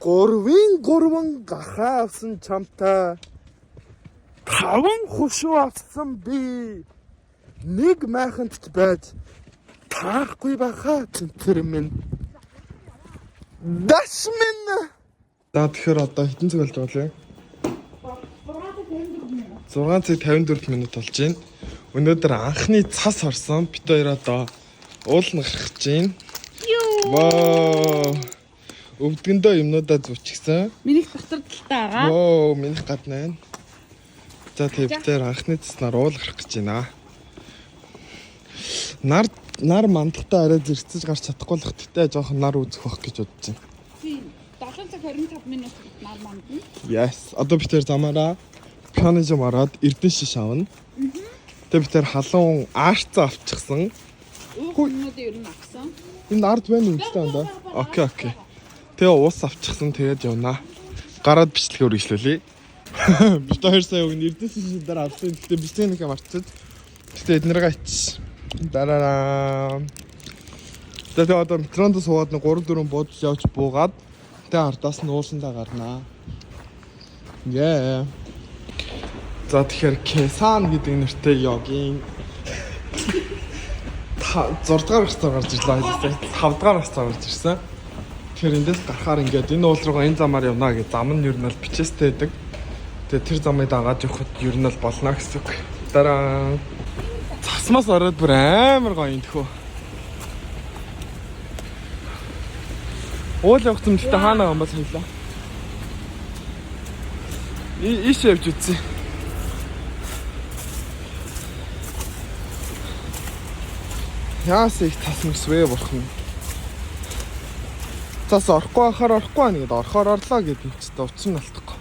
Гурвын гурван гахаа авсан чамтай таван хушуу авсан би нэг майханд ч байж таарахгүй байхаа цэнтэр минь. Даш минь. За тэгэхээр одоо хэдэн цаг болж байгаа лээ? 6 цаг 54 минут болж байна. Өнөөдөр анхны цас орсон. Бид хоёр одоо уулна гарах гэж байна. Вау. Өвдгөндөө юмнуудаа зүвчихсэн. Минийх дотор талтай байгаа. Вау, минийх гадна байна. За тэгээ бид хоёр анхны цаснаар уул гарах гэж байна. Нар нар мандахтаа арай зэрцэж гарч чадахгүй л гэхдээ жоохон нар үзэх байх гэж бодож байна. Тийм. 7 цаг 25 минут нар мандна. Yes. Одоо бид хоёр замаараа пионежм ороод эрдэнэ шиш авна. Тэгээ бид хоёр халуун аарцаа авчихсан. Уух юмнуудыг ер нь авсан. Энэ ард байна уу гэдэг юм да. Окей, окей. Тэгээ ус авчихсан тэгээд явнаа. Гараад бичлэгээ үргэлжлүүлье. Бид хоёр сая өгн эрдэнэ шиш дээр авсан. Гэтэ бичлэг нэг мартчихад. Гэтэ эднэргээ ичс. Дараараа. Тэгээ одоо метронд суугаад нэг 3 4 буудал явж буугаад тэгээ ардаас нь ууландаа гарнаа. Yeah. За тэгэхээр Кесан гэдэг нэртэй йогийн 6 дугаар гарцаар гарч ирлээ. 5 дугаар гарцаар гарч ирсэн. Тэгэхээр эндээс гарахаар ингээд энэ уул руугаа энэ замаар явна гэж зам нь ер нь бол бичээстэй байдаг. Тэгээ тэр замыг дагаад явхад ер нь бол болно гэсэн үг. Дараа цасмаас ороод бүр амар гоё юм тхөө. Уул явах зэмлэлтэй хаана байгаа юм бол соёлоо. Ийш явж үзье. Яас их тас мөсвэ бурхан. Цас орохгүй байхаар орохгүй байна гэдээ орохоор орлоо гэдэг юм чи та учир нь алдахгүй.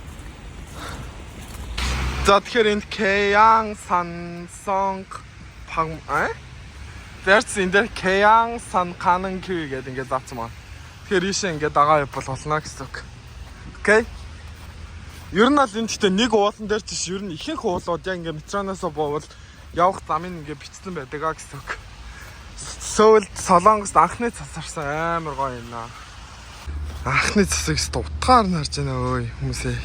За тэгэхээр энд Кэян Сансонг паг а? Тэрс энэ дээр Кэян Сан Канан Кю гэдэг ингээд заасан байна. Тэгэхээр ийшээ ингээд дагаа явбал болно гэсэн үг. Окей. Ер нь бол энэ гэхдээ нэг уулан дээр ч биш ер нь ихэнх уулууд яг ингээд метроноосоо буувал явах замыг ингээд бичсэн байдаг а гэсэн үг. Сөүлд Солонгост анхны цас орсон амар гоё юм аа. Анхны цасыг өстө утгаар нь харж байна өөй хүмүүсээ.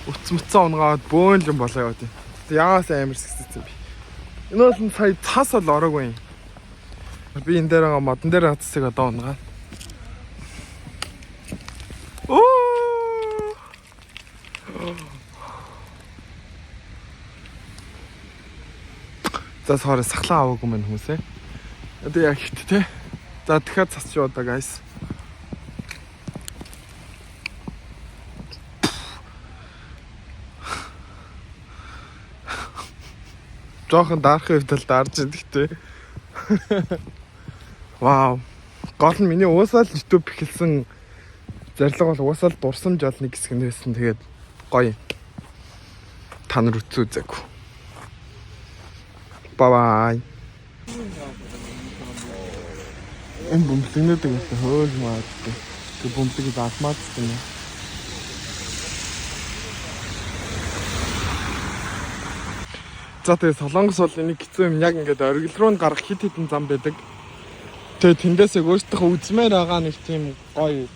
Утас муцаа унгаад бөөн л юм болоо яваад юм. Яагаас амар сэгсэцсэн би. Энэ бол сая цас бол ороогүй юм. Би энэ дээр байгаа модон дээр байгаа цасыг одоо унгаа. Оо! За sorry сахлаа аваагүй мэн хүмүүсээ. Одоо яг хит те. За дахиад цас юу одоо guys. Жохон даарахын хувьд л даарж байна гэхдээ. Вау. Гол нь миний уусаал YouTube эхэлсэн зорилго бол уусаал дурсамж бол нэг хэсэг нь байсан. Тэгээд гоё. Та нар үтсүү үзээгүй. Bye bye. Энэ бөмбөлгнүүд гэсэн хөөл маадтай. Тэг бөмбөлгийг залмаадсан юм. За тэгээ Солонгос бол энийг хэцүү юм яг ингээд оргил руу нь гарах хит хитэн зам байдаг. Тэгээ тэндээс яг өөртөөхөө үзмээр байгаа нэг тийм гоё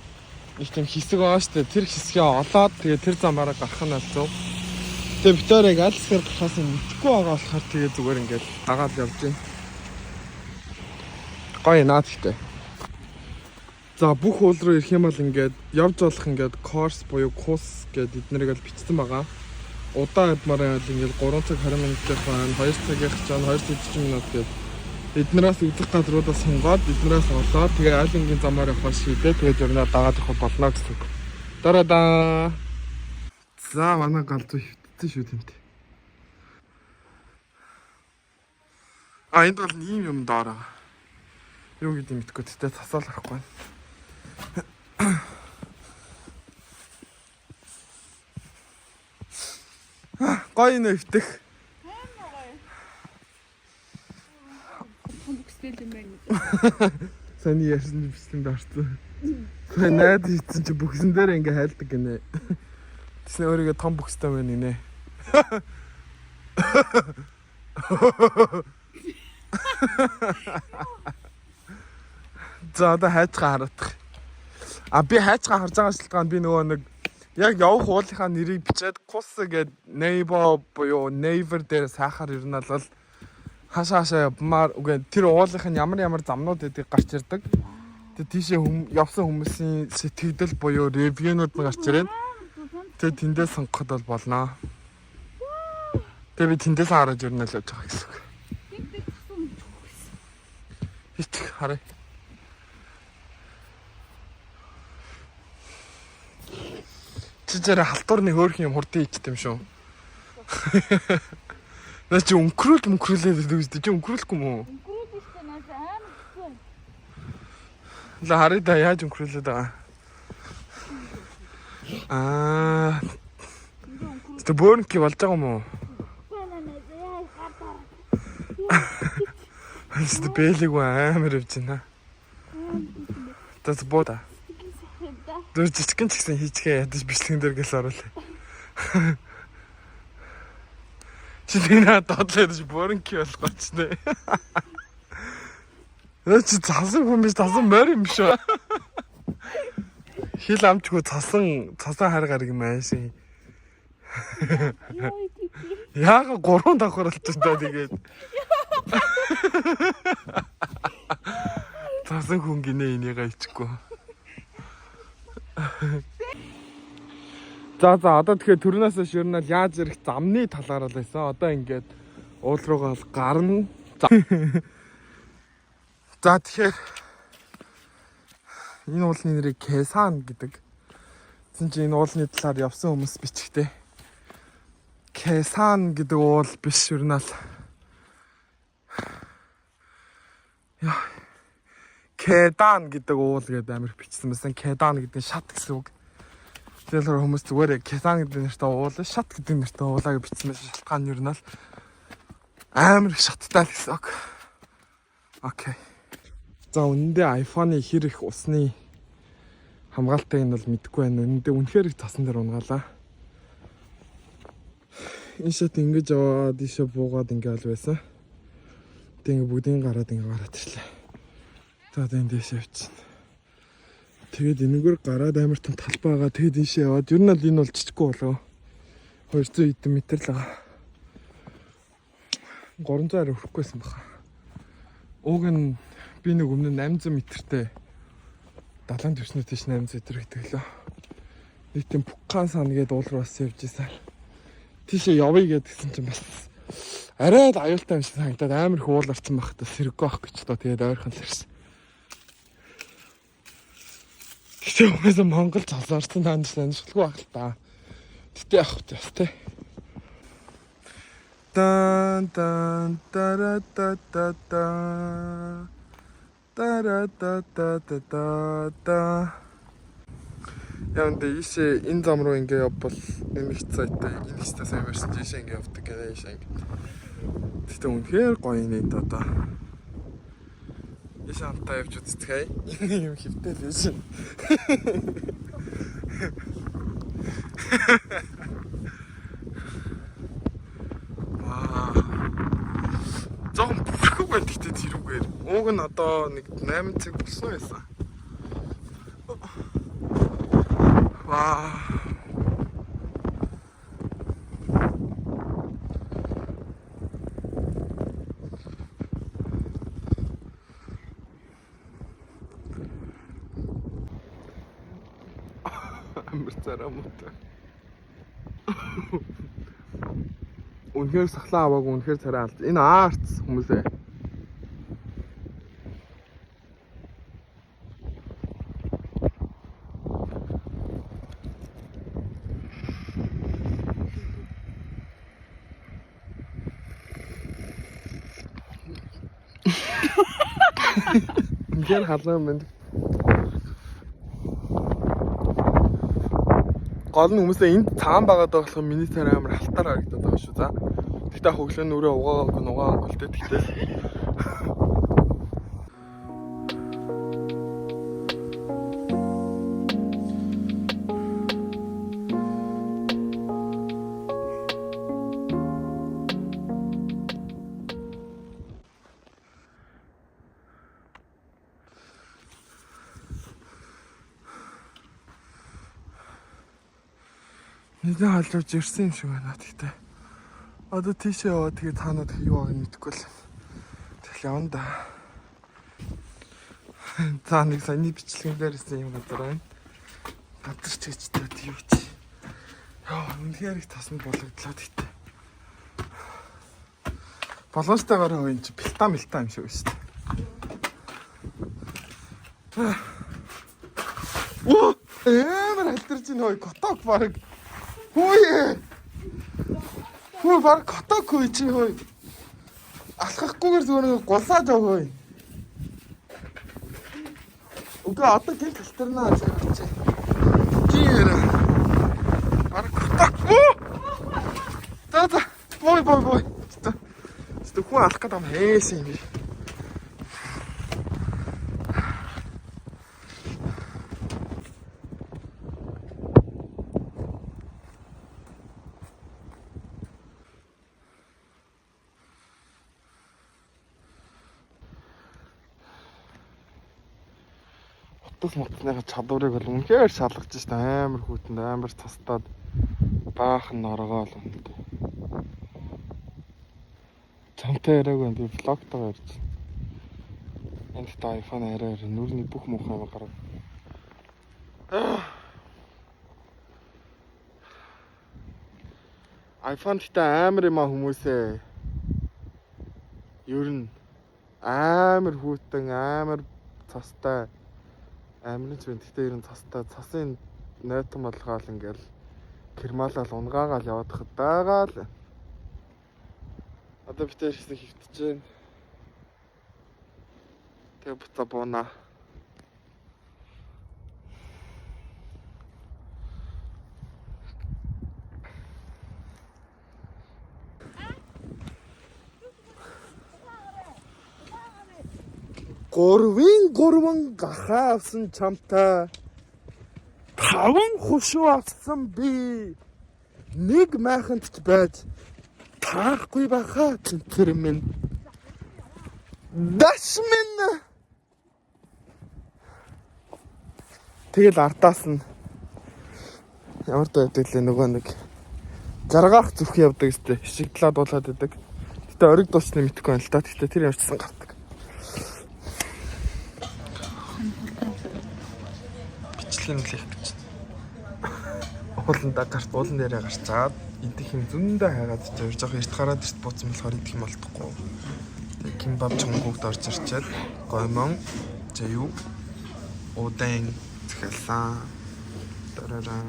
нэг тийм хэсэг байгаа шүү дээ. Тэр хэсгээ олоод тэгээ тэр замаараа гарах нь аль зөв. Тэгээ бид хоёр яг аль хэсгээр гарахаас нь мэдэхгүй байгаа болохоор тэгээ зүгээр ингээд дагаад явж байна. Гоё наад гэхдээ. За бүх уул руу ирэх юм бол ингээд явж болох ингээд course буюу курс гэдэг эднэрийг л бичсэн байгаа. Удаан явмаар байвал ингээд 3 цаг 20 минутынх байна, 2 цагийнх ч байна, 2 цаг 40 минут гэдэг. Эднээс үзэх газруудаа сонгоод эднээс олоод тэгээ аль энгийн замаар явахаар шийдээ тэгээд ер нь дагаад явах болно гэсэн үг. Дараа. За манай галзуу хөвтсөн шүү тэмт. А энд бол ийм юм доор байгаа. Юу гэдэг юм мэдгүй тэгтээ цасаал авахгүй байна. Гоё нэ өвтөх. Бүксдэл юм байна. Саний ярьсан бичлэгэнд орсон. Сайн найз хийсэн чи бүхсэн дээр ингээ хайлдаг гинэ. Тэсний өөрийгөө том бүхстэй байна гинэ. За одоо хайцгаа хараадах. А би хайцгаа харж байгаа шалтгаан би нөгөө нэг яг явах уулынхаа нэрийг бичээд кус гээд neighbor буюу neighbor дээр сайхаар ер нь бол хаашаа хаашаа явмаар үгүй тэр уулынх нь ямар ямар замнууд гэдгийг гарч ирдэг. Тэгээ тийшээ явсан хүмүүсийн сэтгэгдэл буюу ревьюнууд нь гарч ирээд тэгээ тэндээс сонгоход бол болно. Тэгээ би тэндээс хараад ер нь л явж байгаа гэсэн үг. Хичих харъя. Чи зэрэг халтуурны хөөрхөн юм хурдан хийчих юм шүү. Наа чи өнгөрөөл мөнгөрөөлээд байдаг үстэй. Чи өнгөрөөлөхгүй юм уу? Өнгөрөөл шүү дээ наас амар хэцүү. Ла харъя да яаж өнгөрөөлөд байгаа. Аа. Тэ бөөрнки болж байгаа юм уу? Хэвээ бэлэг амар явж байна. Тэс бода. Дөр жижигэн ч гэсэн хийчихээ ядаж бичлэгэн дээр гэл оруулаа. Чи тэр доотлоо ядаж бөөрнки болох гоч нэ. Наа чи цасан хүн биш цасан морь юм шүү. Хил амчгүй цасан цасан хар гараг юм ааши. Яага гурван давхар болчихсон даа тэгээд. Цасан хүн гинэ энийгээ ичихгүй. За за одоо тэгэхээр төрнөөс хойш ер нь бол яаж ирэх замны талаар л байсан. Одоо ингээд уул руугаа бол гарна. За. За тэгэхээр энэ уулны нэрийг Кесан гэдэг. Тэгсэн чинь энэ уулны талаар явсан хүмүүс бичгтээ. Кесан гэдэг уул биш ер нь л. Яа. Кедан гэдэг уул гэдэг амар бичсэн байсан. Кедан гэдэг нь шат гэсэн үг. Тэгэхээр хүмүүс зүгээр Кесан гэдэг нэртэй уул, шат гэдэг нэртэй уулаа гэж бичсэн байсан. Шалтгаан нь ер нь л амар их шаттай л гэсэн үг. Окей. За үнэндээ iPhone-ы хэр их усны хамгаалтайг нь бол мэдэхгүй байна. Үнэндээ үнэхээр их цасан дээр унгаалаа. Энэ шат ингэж яваад ийшээ буугаад ингээл байсан. Тэг ингээ бүгдийг гараад ингээ гараад ирлээ. За одоо энэ дээш явчихна. Тэгээд энэгээр гараад амар том талбай байгаа. Тэгээд ийшээ яваад ер нь бол энэ бол жижиггүй болов. 200 хэдэн метр л байгаа. 300 арай хүрэхгүйсэн баха. Уг нь би нэг өмнө 800 метртэй далайн түвшний тийш 800 метр гэдэг лөө. Нэг тийм Пуккан сан гэдэг уул руу бас явж исэн. Тийшээ явъя гэдгсэн чинь бас арай л аюултай юм шиг санагдаад амар их уул орсон байх та сэрэггүй байх гэж одоо тэгээд ойрхон л ирсэн. Гэтэ угаасаа Монгол цолоорсон таанд санджлгүй байх л та. Гэтэ явах вэ бас те. Тан тан тара та та та. Тара та та та та та. Яа энэ ийшээ энэ зам руу ингээ явбал энэ их цайтай энэ их цай сайн барьсан ийшээ ингээ явдаг гэнэ ийшээ ингээ. Гэтэ үнэхээр гоё юм энэ одоо. Ийшээ хамтаа явж үзцгээе. Энэ юм хэвтэй л биш. Ваа. Жохон бүрхэг байна гэхдээ тэрүүгээр. Ууг нь одоо нэг 8 цаг болсон байсан. Ваа. Амар царай муутай. Үнэхээр сахлаа аваагүй үнэхээр царай алж. Энэ аарц хүмүүсээ. Үнэхээр халуун юм байна. Гол нь хүмүүсээ энд цагаан байгаад байгаа болохоор миний царай амар халтар харагдаад байгаа шүү за. Тэгтээ хөглөө нүрээ угаагаагүй нугаагүй л дээ тэгтээ. Нэгэн халууж ирсэн юм шиг байна тэгтээ. Одоо тийшээ яваа тэгээ таанаад юу байгааг мэдэхгүй л. Тэгэл явна да. За нэг саяны бичлэгэн дээр ирсэн юм газар байна. Газар ч гэж таад юу чи. Яа, үнэхээр их тасанд булагдлаа тэгтээ. Боломжтойгоор хөө энэ чи пилта милта юм шиг байна шүү дээ. Оо, амар халдирч ийн хөөе, коток баг. Хөөе. Хөө баг коток хөөе чи хөөе. Алхахгүйгээр зүгээр нэг гулсаад яв хөөе. Үгүй одоо гинт халтарнаа гэж чи. Гэр. Баг коток. Оо! За за. Бой бой бой. Зөв хүн алах гэдэг юм хээсэн юм би. Утас мутсныхаа чадварыг бол үнэхээр шалгаж шít амар хүүтэнд амар цастаад баахан норгоол үнэтэй. Чамтай яриаг байна би влогтойгоо ярьж байна. Энэ дэхтэй iPhone арай арай нүрний бүх муухай юм гарав. iPhone дэхтэй амар юм а хүмүүсээ. Ер нь амар хүүтэн, амар цастай амар ч байна. Гэхдээ ер нь цастай цасын нойтон болгоол ингээл кермалал унгаагаал яваад хад байгаа л. Одоо бид тэр хэсэг хөвтөж байна. Тэгээ буцаа бууна. Гурвын гурван гахаа авсан чамтай таван хушуу авсан би нэг майханд ч байж таарахгүй байхаа цэнтэр минь. Даш минь. Тэгэл ардаас нь ямар дуу явдаг лээ нөгөө нэг жаргаах зүрх явдаг өстэй шигдлаад дуулаад идэг. Гэтэ ориг дуусны мэдэхгүй байна л да. Гэтэ тэр ямарчсан гардаг. Бичлэг нь л их гэж. Ууланда гарт уулан дээрээ гарчаад идэх юм зөндөө хайгаад чи жоохон эрт гараад эрт бууцсан болохоор идэх юм олдохгүй. Тэгээ кимбаб чонгугд орж ирчээд гоймон жаюу удаан захиалсан. Тарараа.